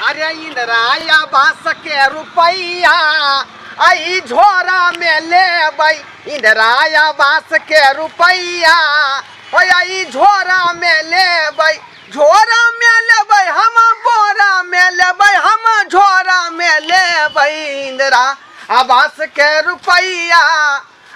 अरे इंदिरा आवास के रुपैया आई झोरा में लेबै, इंदिरा आवास के रुपैया आई झोरा में लेबै, झोरा में लेबै हम, बोरा में लेबै हम, झोरा में लेबै इंदिरा आवास के रुपैया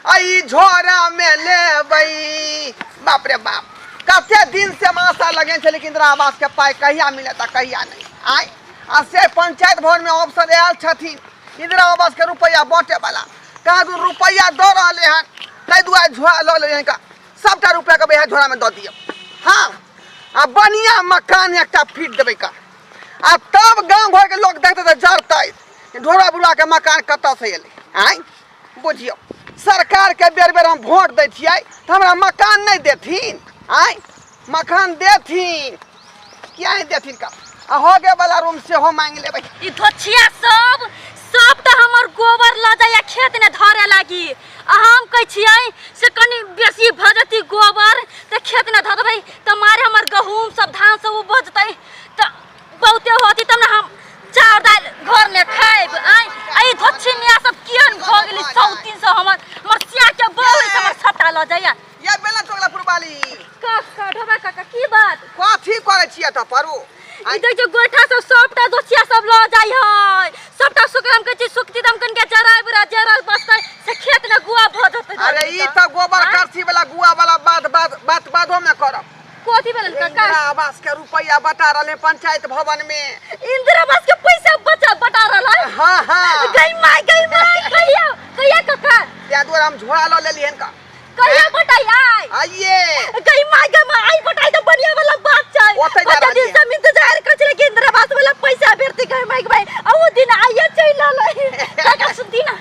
आई झोरा में लेबै। बाप रे बाप, कते दिन से हम आशा लगेने छलै कि इंदिरा आवास के पाइ कहिया मिलत आ कहिया नहि। आइ आ से पंचायत भवन में अफसर आयल छथिन इंदिरा आवास के रुपैआ बांटे वाला, कहाँ दू रुपैआ दऽ रहले हन, ताहि दुआरे झोरा लऽ लेलियै हिनका, सबटा रुपैआ के इएह झोरा में दऽ दियौ। हाँ, आ बढ़िया मकान एकटा फीट देबै का, आ तब गाँव घर के लोग देखतै तऽ जरतै ढोरा बुढ़ा के मकान कतऽ से एलै। आँय बुझियौ, सरकारके बेर बेर हम वोट दै छियै तऽ हमरा मकान नहि देथिन? आँय मकान देथिन, किया नहि देथिन? का आ होगे वाला रूम सेहो मांगि लेबै। ई धोछिया सब सब तऽ हमर गोबर लऽ जाइया खेत ने धरे लागी, आ हम कहै छियै से कनि बेसी भऽ जेतै गोबर तऽ खेत ने धऽ देबै तऽ मारे हमर गहूँम सब धान सब उपजतै तऽ बहुते होती, तब ने हम चाउर दालि घर में खाइब। आँय एहि धोछी मियाँ सब केहन भऽ गेलै 100 300 हमर हमर सिया के बहु से हमर छत्ता लऽ जाइया। या बेला चोगला पुरबाली काका ढोबा काका की बात? कथी करै छियै तऽ परू? ई देख जे गोइठा सब सबटा दोसिया सब लऽ जाइ है, सबटा सुखराम कहै छै सुखती तऽ हम कनिका जराय बुरा जरल बसतै से खेत ने गुआ भऽ जेतै। अरे ई तऽ गोबर करसी वाला गुआ वाला बात बात बात बादो में करब। कथी भेलन काका? इंदिरा आवास के रुपया बटा रहले पंचायत भवन में। इंदिरा आवास के पैसा बचा बटा रहल है? हाँ हाँ। गई माय गई माय, कहिया कहिया काका? त्या दुआरे हम झोरा लऽ लेली हन का। कहिया बटाई आय? आइए। गई माय गई माय, आई बटाई तो बढ़िया वाला बात छै। ओतै जा कते रहलियै। दिन से हम इंतजार करै छलियै कि इंदिरा आवास वाला पैसा भेटतै गई माय गई माय, आ ओ दिन आइए चलि एलै। काका सुनती ना,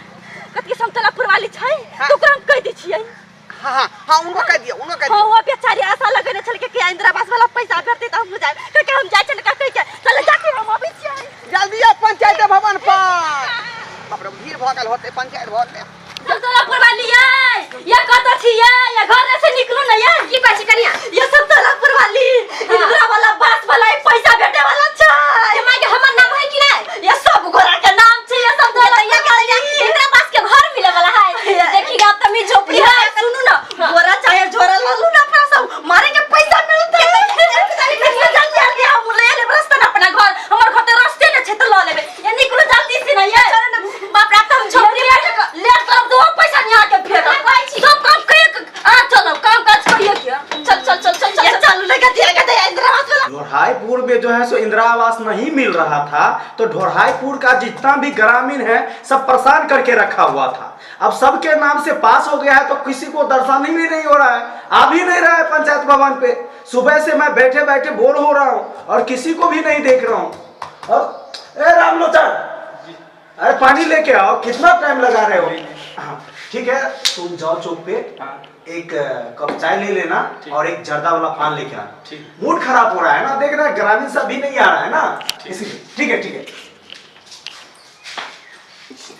कथी समतला पुरवाली छै हाँ। तऽ ओकरा हम कहि दै छियै। हाँ हाँ हाँ, उनको कह दियो, उनको कह हाँ दियो। वो बेचारी आशा लगेने छल कि इंदिरा आवास वाला पैसा भेटतै तऽ हम जायब। काका हम जाइ छियै काका के, चल जाके हम अबै छियै। जल्दी आओ पंचायत भवन पर। बाप रे, भीड़ भऽ गेल होतै पंचायत भवन में। समतला पुरवाली यै, ये कतऽ छियै? ये घर से निकलू ना ये। की कहै छी कनिया? ये समतला पुरवाली, इंदिरा वाला बास वाला ई पैसा भेटे वाला छै। ये माय के हमर नाम है कि नहीं? ये सब गोरा के नाम छै। ये समतला ये कहलियै इंदिरा आवास के घर मिले वाला है, देखी गा तमी झोपड़ी ये सुनू ना, गोरा चाहे झोरा लालू ना, अपना सब मारे के पैसा मिलतै। जल्दी जल्दी हम ले लेब रास्ता ना अपना घर, हमर घर तऽ रास्ते ने छै तऽ लऽ लेबै। ये निकलू जल्दी से ना ये। बाप रे, हम झोपड़ी लेट करब तो पैसा नहीं आके फेर सब काम करिए आ चलो काम काज करिए के चल चल चल चल ये चल चल लेके दिया के दे इंदिरा आवास वाला। ढोरहाईपुर में जो है सो इंदिरा आवास नहीं मिल रहा था, तो ढोरहाईपुर का जितना भी ग्रामीण है सब परेशान करके रखा हुआ था। अब सबके नाम से पास हो गया है तो किसी को दर्शन ही नहीं हो रहा है, आ भी नहीं रहा है पंचायत भवन पे। सुबह से मैं बैठे बैठे बोर हो रहा हूँ और किसी को भी नहीं देख रहा हूँ। और ए रामलोचन, अरे पानी लेके आओ, कितना टाइम लगा रहे हो? हाँ ठीक है, तुम जाओ चौक पे, एक कप चाय ले लेना और एक जर्दा वाला पान लेके आना। ठीक। मूड खराब हो रहा है ना, देख रहा है ग्रामीण सब भी नहीं आ रहा है ना, इसीलिए। ठीक है ठीक है,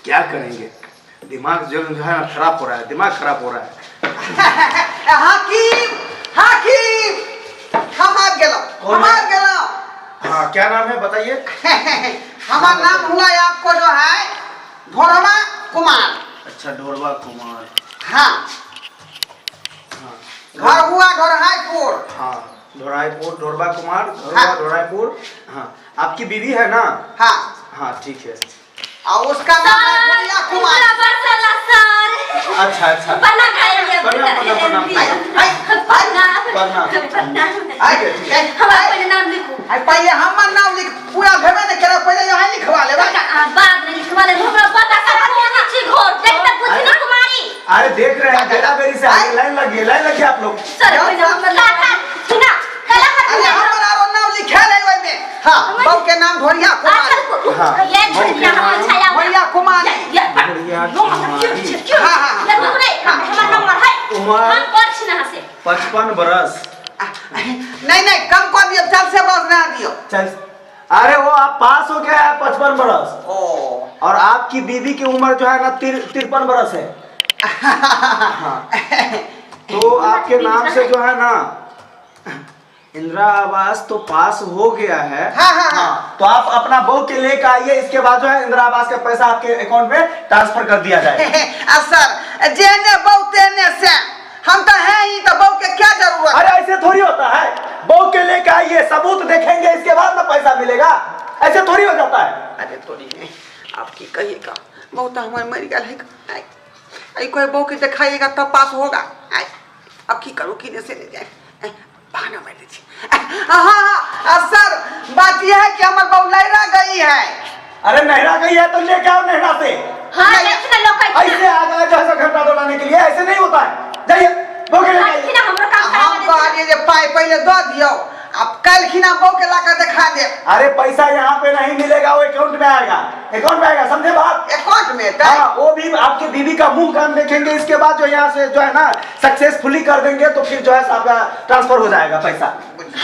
क्या करेंगे, दिमाग जो है ना खराब हो रहा है, दिमाग खराब हो रहा है। हाकिम हाकिम, हम आबि गेलहुँ। कौन हम है? आबि गेलहुँ। हाँ क्या नाम है बताइए? हमारा नाम हुआ है आपको जो है ढोरवा कुमार। अच्छा ढोरवा कुमार। हाँ, घर हुआ ढोरहाईपुर। हाँ ढोराईपुर, ढोरवा कुमार, ढोरवा हाँ। ढोराईपुर। हाँ आपकी बीवी है ना? हाँ। हाँ ठीक है। और उसका नाम है गुड़िया कुमार। इंदिरा आवास वाला सर। अच्छा अच्छा। प्रणाम खाइए। प्रणाम, प्रणाम, प्रणाम। आई, प्रणाम। प्रणाम। प्रणाम। आई, ठीक है, ठीक आई, हमरा पहिले नाम लिखू। आई, पहिले हमर नाम लिख, पूरा भेबे नहि केलक, पहिले यहाँ लिखवा लेबै। काका, आ, बाद में लिखवा लेब, हमरा बता का कोन छी घर। देख तऽ बुझी ना कुमारी। अरे देख रहे हैं बेरा बेरी से आगे लाइन लगी है, लाइन लगी है आप लोग। सर पहिले हमर नाम काका सुना कला अरे हमर आरो नाम लिखेल है ओहिमे। हाँ, बहू के नाम ढोरिया कुमारी। हाँ। ये झोपड़ी हमर छाया ढोरिया कुमारी। ये ढोरिया कुमारी। हाँ हाँ हाँ। ये रुक रे, हमर नंबर है। उमर हम पर छी ना से 55 बरस। नहीं नहीं, कम कर दियो, चल से बस ना दियो। चल, अरे वो आप पास हो गया है 55 बरस। ओ। और आपकी बीवी की उम्र जो है ना 53 बरस है। हाँ। तो आपके नाम से जो है ना इंदिरा आवास तो पास हो गया है। हाँ, हाँ, हाँ। तो आप अपना बहू के लेकर आइए, इसके बाद जो है इंदिरा आवास का पैसा आपके अकाउंट में ट्रांसफर कर दिया जाएगा। आ सर, जेने बहू तेने से, हम तो हैं ही तो बहू के क्या जरूरत। अरे ऐसे थोड़ी होता है, बहू के लेकर आइए, सबूत देखेंगे, इसके बाद ना पैसा मिलेगा, ऐसे थोड़ी हो जाता है। अरे थोड़ी नहीं, आप की कहिएगा, बहू तो हमारे मर गया है। आई आई कोई बहू के दिखाइएगा तब पास होगा। आई अब की करूँ, की से ले जाए, आई, बहाना मार दीजिए। हाँ हाँ हाँ सर, बात यह है कि हमार बहू लहरा गई है। अरे नहरा गई है तो लेके आओ नहरा से। हाँ, देखी ना लोग कहै ऐसे आ गए जो है सो घंटा दौड़ाने के लिए, ऐसे नहीं होता है। जाइए बहू के लेके देखी आइए। ना हमरो काम हम करा कहलिए जे पाई पहले दऽ दियौ, अब काल्हि खिना बहू के लाकर देखा देब। अरे पैसा यहाँ पे नहीं मिलेगा, वो अकाउंट में आएगा, अकाउंट में आएगा, समझे बात? अकाउंट में एतै? हाँ, वो भी आपकी बीवी का मुंह कान देखेंगे, इसके बाद जो यहाँ से जो है ना सक्सेसफुली कर देंगे तो फिर जो है आपका ट्रांसफर हो जाएगा पैसा।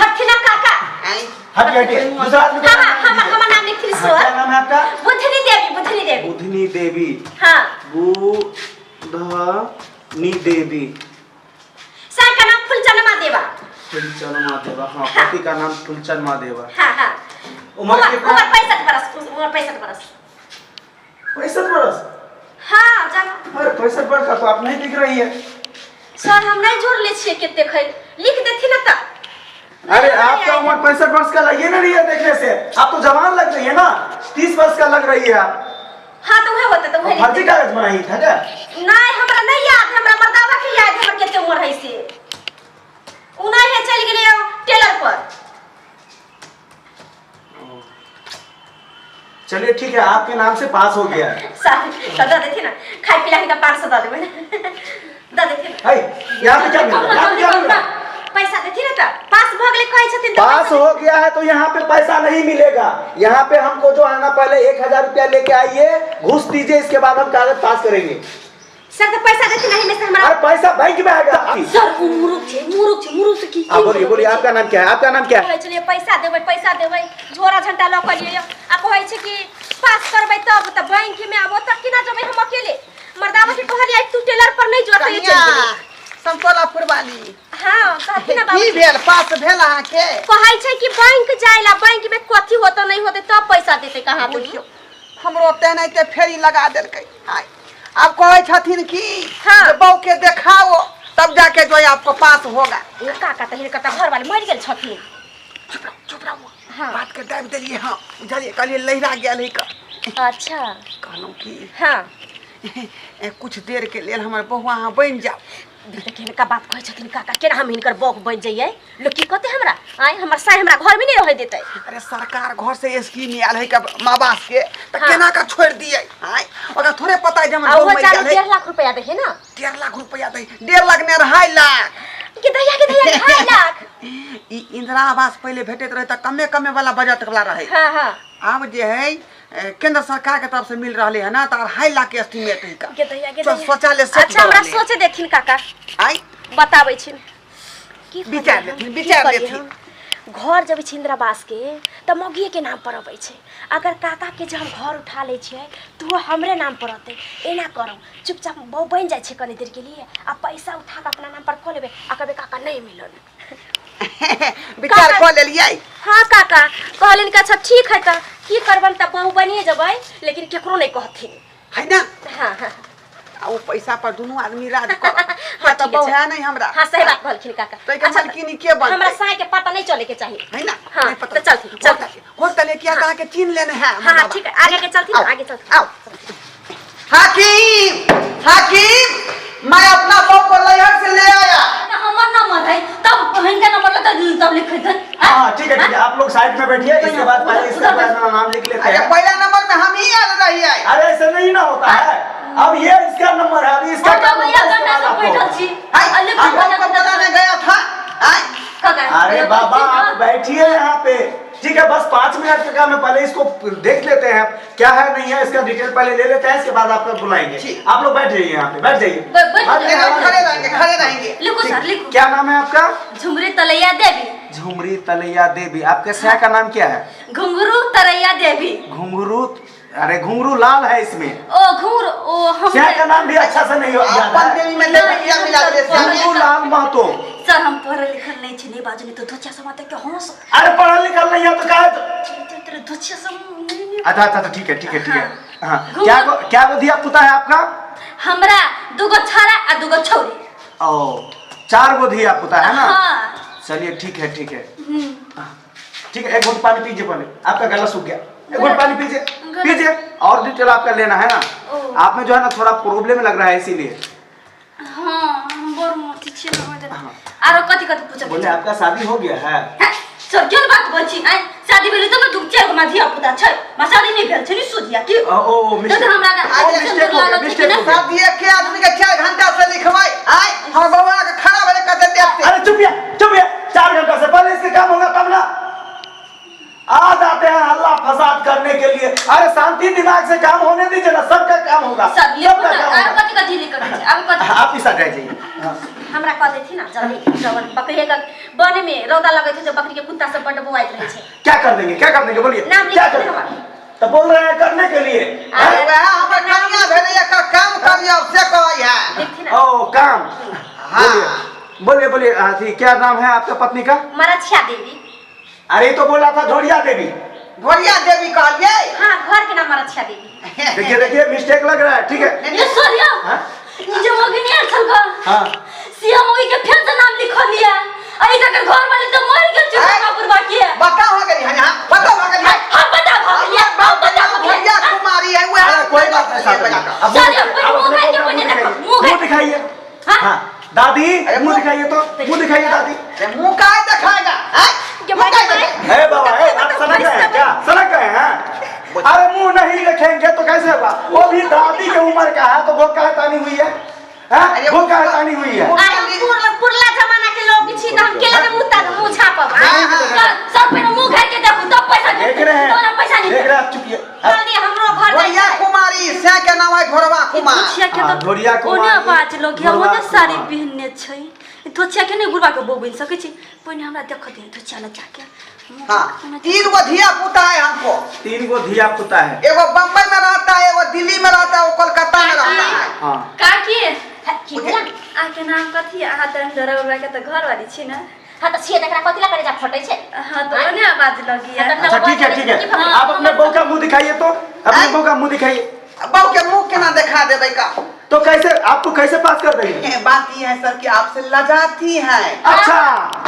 हटथिन ना काका। आँय? हटिए हटिए, दूसरा आदमी का हाँ हाँ, नाम हम लीजिए। हमर नाम लिखथिन हाँ, क्या सर। नाम है आपका? बुधनी देवी, बुधनी देवी। बुधनी देवी। हाँ। बुधनी देवी। सर का नाम फुलचनमा देवा। फुलचनमा देवा, हाँ, पति का नाम फुलचनमा देवा। हाँ हाँ। उम्र उम्र कितना? उम्र 65 बरस, उम्र 65 बरस। 65 बरस? हाँ जानो। अरे 65 बरस का तो आप नहीं दिख रही है। सर हम नहीं जोड़ ले छियै कते खै, लिख देथिन ना त। अरे आपका उम्र 65 वर्ष का लग ही नहीं रही है देखने से, आप तो जवान लग रही है ना, 30 वर्ष का लग रही है आप। हाँ तो वह होता तो वह फर्जी कागज बनाई था क्या? नहीं हमरा नहीं याद, हमरा मर्दावा के याद हमर कते उम्र है से। उ नहीं है, चल गेलै टेलर पर। चलिए ठीक है, आपके नाम से पास हो गया है। सर तो दे देथिन ना, खाइ पिला के 500 दे देबै ना, दे देथिन। है, यहाँ पे क्या मिल रहा है? यहाँ पे क्या मिल रहा है? पैसा देथिन ना त पास भ गेलै कहै छथिन त पास हो गया है तो यहाँ पे पैसा नहीं मिलेगा। यहाँ पे हमको जो है ना पहले 1000 रुपया लेके आइए, घूस दीजिए, इसके बाद हम कागज पास करेंगे। सर तो पैसा देथिन नहीं में से हमरा। अरे पैसा बैंक में आएगा। सर उ मुरुख छै, मुरुख छै, मुरुख से की हाँ, बोलिए बोलिए, आपका नाम क्या है? आपका नाम क्या है? कहै छलियै पैसा देबै, पैसा देबै, झोरा झंटा लऽ कऽ लियै आ कहै छै कि पास करबै तब तऽ बैंक में आब ओतऽ केना जेबै हम अकेले। मर्दावा के कहलियै तू टेलर पर नहीं जोतै चलि कनिया गेलै। समतोलापुर वाली। हाँ कहथिन ना की बाबू। भेल, पास भेल अहाँके? कहै छै कि बैंक जाय ला, बैंक में कथी होतै नहीं होतै तब पैसा देतै। कहाँ दुनू? बुझियौ हमरो तेनाहिते फेरी लगा देलकै। आइ आब कहै छथिन कि हाँ। जे बहू के देखाओ तब जाके जो है आपको पास होगा। ए काका तऽ हिनकर तऽ घरवाली मरि गेल छथिन। चुप रहो, चुप रहो। हाँ। बात के दाबि देलियै हँ, बुझलियै? कहलियै लहिरा गेल है कऽ। अच्छा। कहलहुँ कि हाँ। ए, कुछ देर के लेल हमर बहू अहाँ बनि जाउ। देख हिनका बात कहै छथिन काका, केना हम हिनकर बौक बनि जइयै? लोक की कहतै हमरा? आँय हमर साइ हमरा घरमे नहि रहै देतै। अरे सरकार घर से स्कीम आयल है के माँ बाप के, तऽ हाँ। केना के छोड़ि दियै? आँय ओकरा थोड़े पता है जे हमर आ बहू ओहो मरि जाने गेल है। 1.5 लाख रुपया दै है ना। 1.5 लाख रुपया दै, 1.5 लाख ने 2.5 लाख। के दैया, के दैया 2.5 लाख। ई इंदिरा आवास पहिले भेटैत रहै तऽ कमे कमे वाला बजट वाला रहै। हाँ हाँ। आब जे है केंद्र सरकार के तरफ से मिल रहले है ना, तऽ 2.5 लाख के एस्टीमेट है का। के दैया, के चल, दैया। शौचालय सेट अच्छा हमरा भऽ रहलै। सोचे देथिन काका। आँय? बताबै छी। की करियै विचार हम? लेथिन, की विचार करियै लेथिन। हम? घर जबै छी इंदिरावास के तऽ मौगिए के नाम पर अबै छै। अगर काका के जे हम घर उठा लै छियै तऽ ओ हमरे नाम पर अतै। एना करब, चुपचाप बहू बनि जाइ छै कनी देर के लिए आ पैसा उठा कऽ अपना नाम पर कऽ लेबै आ कहबै काका नहि मिलल। विचार काका- कऽ लेलियै? हाँ काका कहलनि कि अच्छा ठीक है तऽ की करबनि, तऽ बहू बनिए जेबै लेकिन केकरो नहि कहथिन। है ना? हाँ हाँ। आ ओ पैसा पर दुनू आदमी राज करब। हाँ, हाँ तऽ ठीक बहू छै। है नहीं हमरा। हाँ सही बात कहलखिन काका। ताहिके अच्छा, मालकिनी के बनतै? हमरा साई के पता नहीं चले के चाहिए। है ना? हाँ, नहीं पता। तऽ चलथिन, चलथिन। हो तले किया तऽ अहाँके चीन लेने है। हाँ, हाँ, ठीक है, आगे के चलथिन, आओ, आगे चलथिन। आओ। हाकिम, हाकिम, मैं अपना बहू को लहर से ले आया। हमर नंबर है तब हिनका नंबर लगा तब लिखै दन। हाँ ठीक है, ठीक है, आप लोग साइड में बैठिए, इसके बाद पहले इसका अपना नाम लिख लेते अरे हैं। पहला नंबर में हम ही आयल रहिए। अरे ऐसे नहीं ना होता है, अब ये इसका नंबर है, अभी इसका हम काम भैया होता है, गन्ना इसके से बाद बैठल आपको। छी। हाय, आ लिखू हम गन्ना बहू को बुलाने गया था। हाय। काका, अरे बाबा आप बैठिए यहाँ पे, ठीक है, बस 5 मिनट का काम है, पहले इसको देख लेते हैं क्या है नहीं है, इसका डिटेल पहले ले लेते हैं, इसके बाद आपको बुलाएंगे। ठीक। आप लोग बैठ जाइए यहाँ पे, बैठ जाइए। बैठ हाँ, जाइए। हाँ, खड़े रहेंगे, खड़े रहेंगे। लिखो ठीक। सर, लिखो। क्या नाम है आपका? झुमरी तलैया देवी। झुमरी तलैया देवी। आपके सया का नाम क्या है? घुंघरू तरैया देवी। घुंघरू, अरे घुंघरू लाल है इसमें। ओ घुंघरू, ओ हम सया का नाम भी अच्छा से नहीं याद अपन है। देवी में ले लिया, मिला दे श्याम। घुंघरू लाल महतो। सर हम पढ़ल लिखल नहीं छी, नहीं बाजू, नहीं तो धोचिया सब आते के हंस। अरे पढ़ल लिखल नहीं है तो काहे तेरे धोचिया सब नहीं। अच्छा अच्छा अच्छा, ठीक है ठीक है ठीक है। हाँ, घूम- क्या गो धिया पुता है आपका? हमरा दूगो छाड़ा आ दूगो छौरी। ओ, चार गो धिया पुता है ना? हाँ। चलिए ठीक है ठीक है। हाँ, ठीक है, एक घूंट पानी पीजिए पहले, आपका गला सूख गया। एक घूंट पानी पीजिए। पीजिए, और डिटेल आपका लेना है ना। ओ। आप में जो है ना थोड़ा प्रॉब्लम लग रहा है, इसीलिए। हाँ, हम बड़ मोटी छियै ने। हाँ। आरो कथी कथी पूछब? बोले, आपका शादी हो गया है? हैं? सर, केहन बात बोल छी आँय? शादी भेलै तब ने दू चारि गो धिया पुता छै। मा शादी नहि भेल छै नि सुधिया की? ओ ओ ओ, तऽ मिस्टेक हमरा ने ओ, मिस्टेक हो गया, मिस्टेक हो गया। शादी के आदमी के 4 घंटा से लिखवाई आय, हमर बउआ के खड़ा भेलै कते देखते। अरे चुप या, चुप या। 4 घंटा से पहले इसके काम होगा तब ना। आ जाते हैं हल्ला फसाद करने के लिए। अरे शांति दिमाग से काम होने दीजिए ना, सबका काम होगा। सब लिखू सबका ने। काम आरो होगा। कथी कथी लिखल छै? आब कथी? आप इस साइड रह जाइए, हाँ। हमरा कह देथिन ना जल्दी, जवन बकरी के बने में रौदा लगै छै, जे बकरी के कुत्ता सब बड्ड बौआइत रहै छै। क्या कर देंगे, क्या कर देंगे, बोलिए। नाम क्या लिख कर दे हमारा। तो बोल रहे हैं करने के लिए, हैं? वएह हमर कनिया भेलै, एकर काम करियौ से कहै है। लिखथिन ना। ओ काम। हाँ। बोलिए बोलिए बोलिए। हाँ, ठीक, क्या नाम है आपका पत्नी का? मरछिया देवी। अरे, ये तो बोला था झोड़िया देवी। ढोरिया देवी कहलियै। हाँ, घर के नाम मरछिया देवी। देखिए देखिए, मिस्टेक लग रहा है, ठीक है। ये सर, हाँ? ई जे मगनी आयल छल ग, हाँ। से हम ओहि के फेर से नाम लिखलियै आ ई तकर घर वाली तऽ मरि गेल छै। आँय? बुढ़बा बुढ़बा के। बताओ हो गेली हन, बताओ हो गेली। हम बता भऽ गेलियै, हम बता भऽ गेलियै। ढोरिया कुमारी है वएह। अरे कोई बात नहीं साहब, अब सर, मुंह पहिले आप मुंह अपने खाइए, को पहिले मुंह देखो, दिखाइए। मुंह मुंह दिखाइए। हाँ? हाँ दादी, अरे मुंह मुंह- दिखाइए तो, मुंह दिखाइए दादी। अरे मुंह काहे दिखाएगा हैं? के मुंह काहे भाई- दिखाएगा? ए बाबा, ए, आप सनक गए हैं क्या? सनक गए हैं? अरे मुंह नहीं रखेंगे तो कैसे होगा? वो भी दादी के उम्र का है, तो वो काहे तानी हुई है, हैं? अरे वो काहे तानी हुई है? आ हम पुरला जमाना के लोग छी तऽ हम केला ने मुँह ता मुँह झापब आ? हाँ, हाँ। सर सर, पहिले मुंह घर के देखू तब पैसा। देख रहे हैं। तोरा पैसा नहीं। देख रहे हैं, आप चुप ये। जल्दी हमरो घर ढोरिया कुमारी से के नाम है ढोरवा कुमार। धोचिया के हाँ, तऽ ढोरिया कुमारी, ओने आवाज लग ढोरवा ओने साड़ी कुमार। पहिनने छै। धोचिया के नहि बुढ़बा के बहू बनि सकै छै। पहिने हमरा देख दे धोचिया लग जाके। हाँ, तीन गो धिया पुता है हमको। तीन गो धिया पुता है। एगो बम्बई में रहता है, एगो दिल्ली में रहता है, वो कोलकाता में रहता है। हाँ। काकी। की भेला? अहाँके नाम कथी? अहाँ तऽ डोरा बाबा के तऽ घर वाली छी ने? हाँ, तऽ छियै तऽ एकरा कथी ला करे जा फटै छै? हाँ, तऽ ओने आवाज लगी। अच्छा, ठीक है ठीक है। आप अपने बहू का मुंह दिखाइए तो, अपने बहू का मुंह दिखाइए। बहू के मुंह केना देखा देबै का? तो कैसे, आपको कैसे पास कर देंगे? बात ये है सर कि आपसे लजाती है। अच्छा,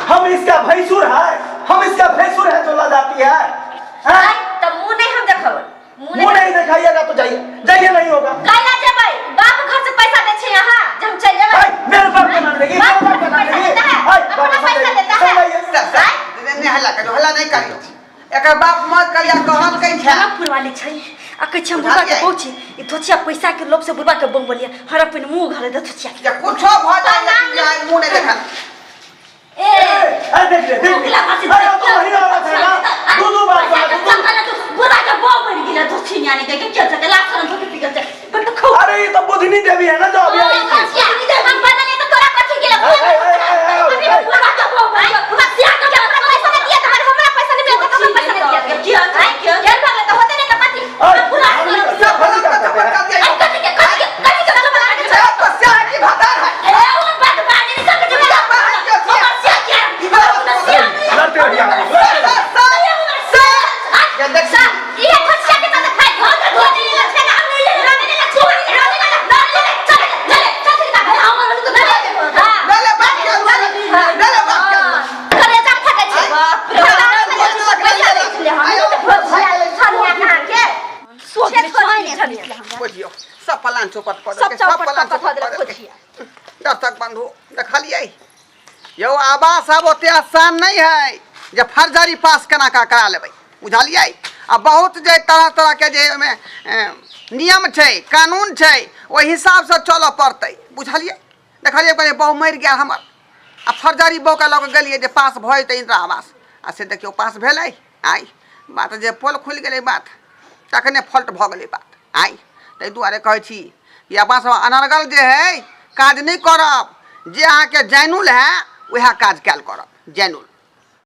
हम इसका भैंसुर है, हम इसका भैंसुर है जो लजाती है, हैं? आय, तऽ मुँह नहि हम देखबै, मुँह। मुंह नहीं दिखाइएगा तो जाइए जाइए, नहीं होगा। कैला जेबै? बाप घर से पैसा दै छै अहाँ जे हम चलि जेबै? भाई, मेरे बाप का नाम लेगी, बाप मेरे बाप का नाम पैसा लेगी। देता है, भाई, अपना बाबा, पैसा समझाइए, देता है। समझाइए। सर सर, नहीं हल्ला करियो, हल्ला नहीं करियो। एकर बाप मत करिया कहल कै छै। पुर वाली छै आ कहै छै हम बुढ़बा के बुझलियै? बहू छी। ई धोचिया पैसा के लोभ से बुढ़बा के बम बोलिए। हमरा पहिने मुंह घरे दे धोचिया के। जे कुछो भऽ जाए लेकिन जे आइ मुंह नहीं देखा। ए। अरे देख ले, देख ले। ओकरा पास। अरे वो तो वही औरत है ना, दो दो बार बोला, दो दो। बुढ़बा के बहू बनि गेलै धोची यानी देखे के छै लाख शरम धोके पिघल छै बट खूब। अरे ये तो बुधनी देवी है ना जो अभी आई थी। हम बनलियै तऽ तोरा कथी गेलै? ए, ए, ए, ए, ए, ए, बुढ़बा के बहू बनि गेलै। हमरा सिया के हमरा पैसा नहि दिया तऽ हमरा पैसा नहि मिलत तऽ हमरा पैसा नहि दिया किया किया? केहन भऽ गेलै तऽ होतै नहि तऽ कथी? अरे, पूरा हम नहीं करते, हम नहीं करते हैं। कर दिया। कथी के कथी के कथी के चमत्कार के छै? तो स्याह की भतार है। ए, ओ बात बाजी नहीं सके छै। हमर सिया किया? हमरा सिया नहीं। लड़ते रहिए आप लोग, लड़ते रहिए। सर सर, ये देख। इहे खसिया के साथ खाइ घर के धोती नहीं लछे ना हम नहीं ले नहीं ले छोड़ नहीं ले नहीं ले चल चल चल चल हमर तो नहीं। हां। ले ले बाप के अल्लाह, ले ले बाप के अल्लाह। करेजा फटै छै। बाप रे। सोच बुझियौ, सब प्लान चौपट कऽ सब देलकै, चौपट प्लान कऽ कऽ चौपट देलक। कऽ देलकै। खोजिया। दर्शक बंधु, देखलियै यौ, आवास आब ओते आसान नहीं है जे फर्जरी पास केना कऽ करा लेबै, बुझलियै? आ बहुत जे तरह तरहके जे ओहिमे नियम छै, कानून छै, ओहि हिसाबसँ चलऽ पड़तै, बुझलियै? देखलियै, कहलियै बहु मरि गेल हमर आ फर्जरी बहुके लऽ कऽ गेलियै जे पास भऽ जेतै इन्दिरा आवास, आ से देखियौ पास भेलै। आइ बात जे पोल खुलि गेलै बात, तखने फॉल्ट भऽ गेलै बात। आइ ताहि दुआरे कहै छी कि अपना सब अनर्गल जे है काज नहि करब, जे अहाँके जैनुल है उएह काज कयल करब जैनुल।